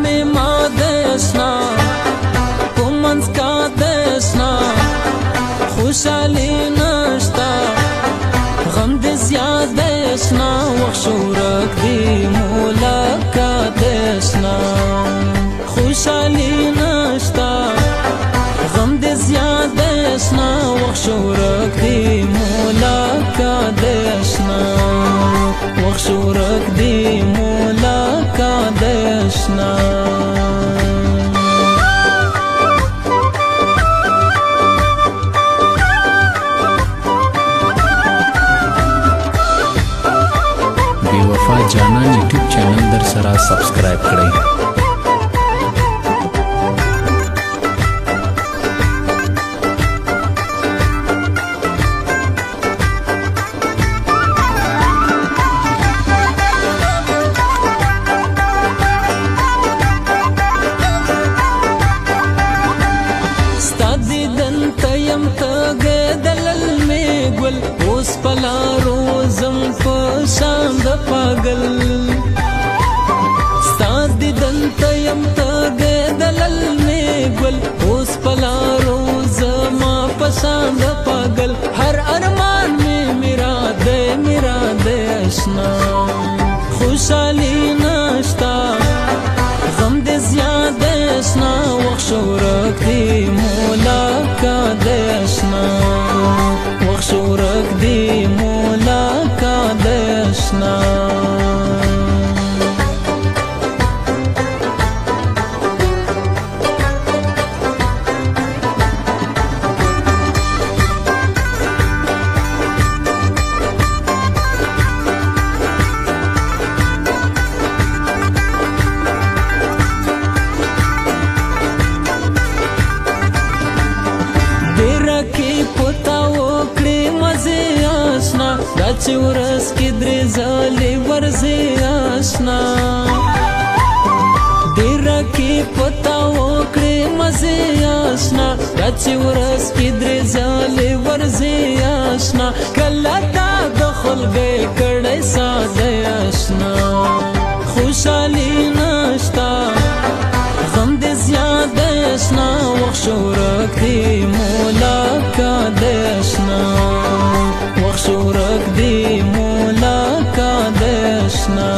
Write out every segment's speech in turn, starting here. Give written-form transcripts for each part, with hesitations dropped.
می ما دشنا کومنس کا دشنا خوشحالی نشتا غم دې زیات دشنا وخشورک دی ملاقات دشنا خوشحالی نشتا غم دې زیات دشنا وخشورک دی ملاقات دشنا وخشورک دی ملاقات دشنا. بی وفا جانان یوټیوب چینل در سره سبسکرایب کړئ. ستا دیدن ته یم تږی د للمې ګل اوس په لارو ځم په شان د پاګل. ستا دیدن ته یم تږی د للمې ګل اوس په لارو ځما په شان د پاګل. هر ارمان مې میرا دی میرا دی اشنا خوشحالي نشتا غم دې زیات دی اشنا وخشورک دی ملاقات دی اشنا وخشورک دی ملاقات دی اشنا. کې پتا وکړې مزې آشنا دا چې ورځ کې درې ځلې ورځې آشنا. ډېره کې پتا وکړې مزې آشنا دا چې ورځ کې درې ځلې ورځې آشنا. کله تا د خلګۍ کړی ساده آشنا خوشحالي نشتا غم دې زیات دی اشنا وخشورک دی ملاقات دی اشنا وخشورک دی ملاقات دی اشنا.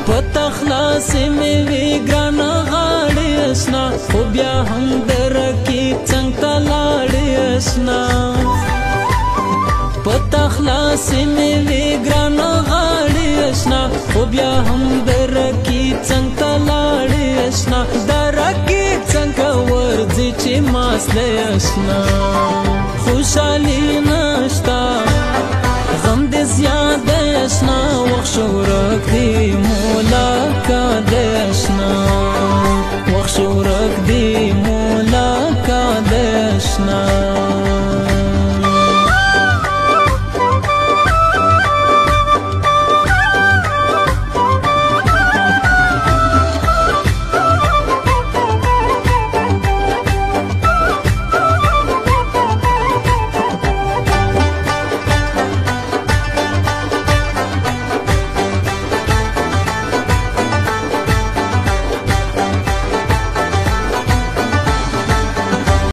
پتا خلاص مې وي ګرانه غاړې اشنا خو بیا هم درکې څنګ ته لاړې اشنا. پتا خلاص مې وي ګرانه غاړې اشنا خو بیا هم درکې څنګ ته لاړې اشنا. درکې څنګه ورځي چې ماس دی اشنا خوشحالي نشتا غم دې زیات دی اشنا وخشورک دی ملاقات دی اشنا وخشورک دی ملاقات دی اشنا.